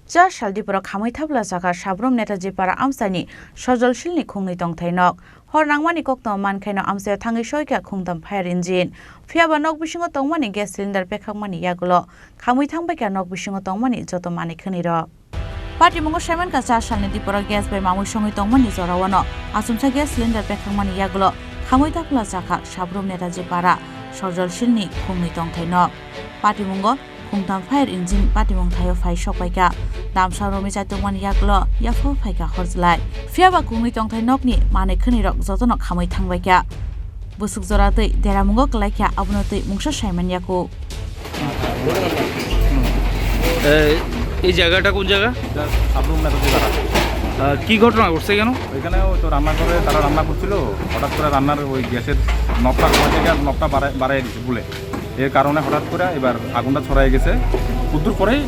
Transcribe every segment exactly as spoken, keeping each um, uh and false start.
Cha sal diporo khamwi thapla chakha Sabrum Netaji Para amchaini Sojol Silni khungni tongthai nok. Hor nangmani koktwma mankhaino amchaio thangwi soikha khungtham fire engine. Phiyaba nok bisingo tongmani gas cylinder pekhakmani yagulo khamwi thangbaikha nok bisingo tongmani joto manwi khwnwirok. Patimungo saimankha cha salni diporo gas bai mamwi songwi tongmani joraono achomsa gas cylinder pekhakmani yagulo khamwi thapla chakha Sabrum Netaji Para Sojol Silni khungni tongthai nok. Patimungo khungtham fire engine patimung thaio phai sokpaikha. Damsa romwi chaitokmani yagulo yaphao phaikha horjlai. Phiyaba khungni tongthai nokni manwi khwnwirok jotono khamwi thangbaikha. Bwswk jora twi deramungo kwlaikha, abono twi mungsa saimanya kuk. এ, এই জায়গাটা কোন জায়গা? এটা সাবরুম নেতাজি পাড়া। আহ, কি ঘটনা ঘটছে কেন? ওইখানে ওই তো রান্না করে, তারা রান্না করছিল, হঠাৎ করে রান্নার ওই গ্যাসের নবটা কমে থেকে আর নবটা বাড়ায়, বাড়ায় দিছে ভুলে। এর কারণে হঠাৎ করে এবার আগুনটা ছড়াই গেছে। কদ্দুর পরেই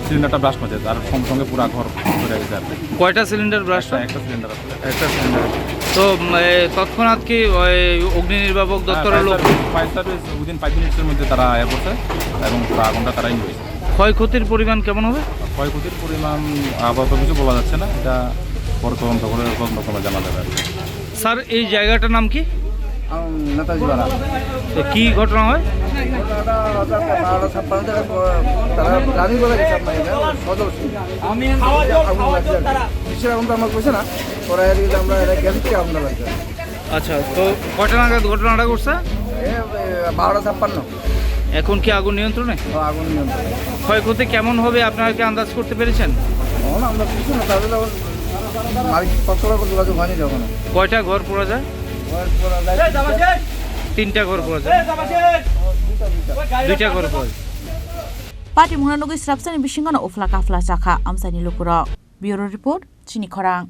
সিলিন্ডারটা ব্লাস্ট হয়েছে, তার সঙ্গে সঙ্গে পুরা ঘর ধরে গেছে আর কি। কয়টা সিলিন্ডার ব্লাস্ট একটা, হয়? একটা সিলিন্ডার আছে। একটা সিলিন্ডার। তো, উম, এ, তৎক্ষণাৎ কি ওই অগ্নি নির্বাপক হ্যাঁ, দপ্তরের ফায়ার লোক? Service, fire service within five মিনিটসের মধ্যে তারা আয়া পড়ছে এবং পুরো আগুনটা তারাই নিয়েছে। ক্ষয়ক্ষতির পরিমাণ কেমন হবে? ক্ষয়ক্ষতির পরিমাণ আপাতত কিছু বলা যাচ্ছে না, এটা পরে তদন্ত করে, তদন্ত করে জানা যাবে আর কি। স্যার, এই জায়গাটার নাম কি? আম, নেতাজি পাড়া। তো কি ঘটনা হয়? ঘটনাটা হঠাৎ বারোটা ছাপ্পান্ন থেকে প-, তারা রানিং করে গেছে আপনার এখানে, সদর সিং। আগুন লাগছে আর কি। কিসের আগুন তো আমরা বুঝছি না, পরে এদিকে আমরা এটা গ্যাস থেকে আগুন লাগছে। আচ্ছা, তো কয়টা নাগাদ ঘটনাটা ঘটছে? এ, এ, বারোটা ছাপ্পান্ন। এখন কি আগুন নিয়ন্ত্রণে? ও, আগুন নিয়ন্ত্রণে। ক্ষয়ক্ষতি কেমন হবে আপনারা কি আন্দাজ করতে পেরেছেন? এখন আমরা কিছু না, তাদের এখন মালিক পক্ষের উপর যোগাযোগ হয়নি এখনো। কয়টা ঘর পড়া যায়? ঘর পড়া যায় তিনটা। তিনটা ঘর পড়া যায়। দুইটা, দুইটা। দুইটা ঘর পড়া যায়। Patimungno nugwi srapsani bisingono uphla kaphla chakha amchaini lukurok. Bureau Report, Chini Khorang.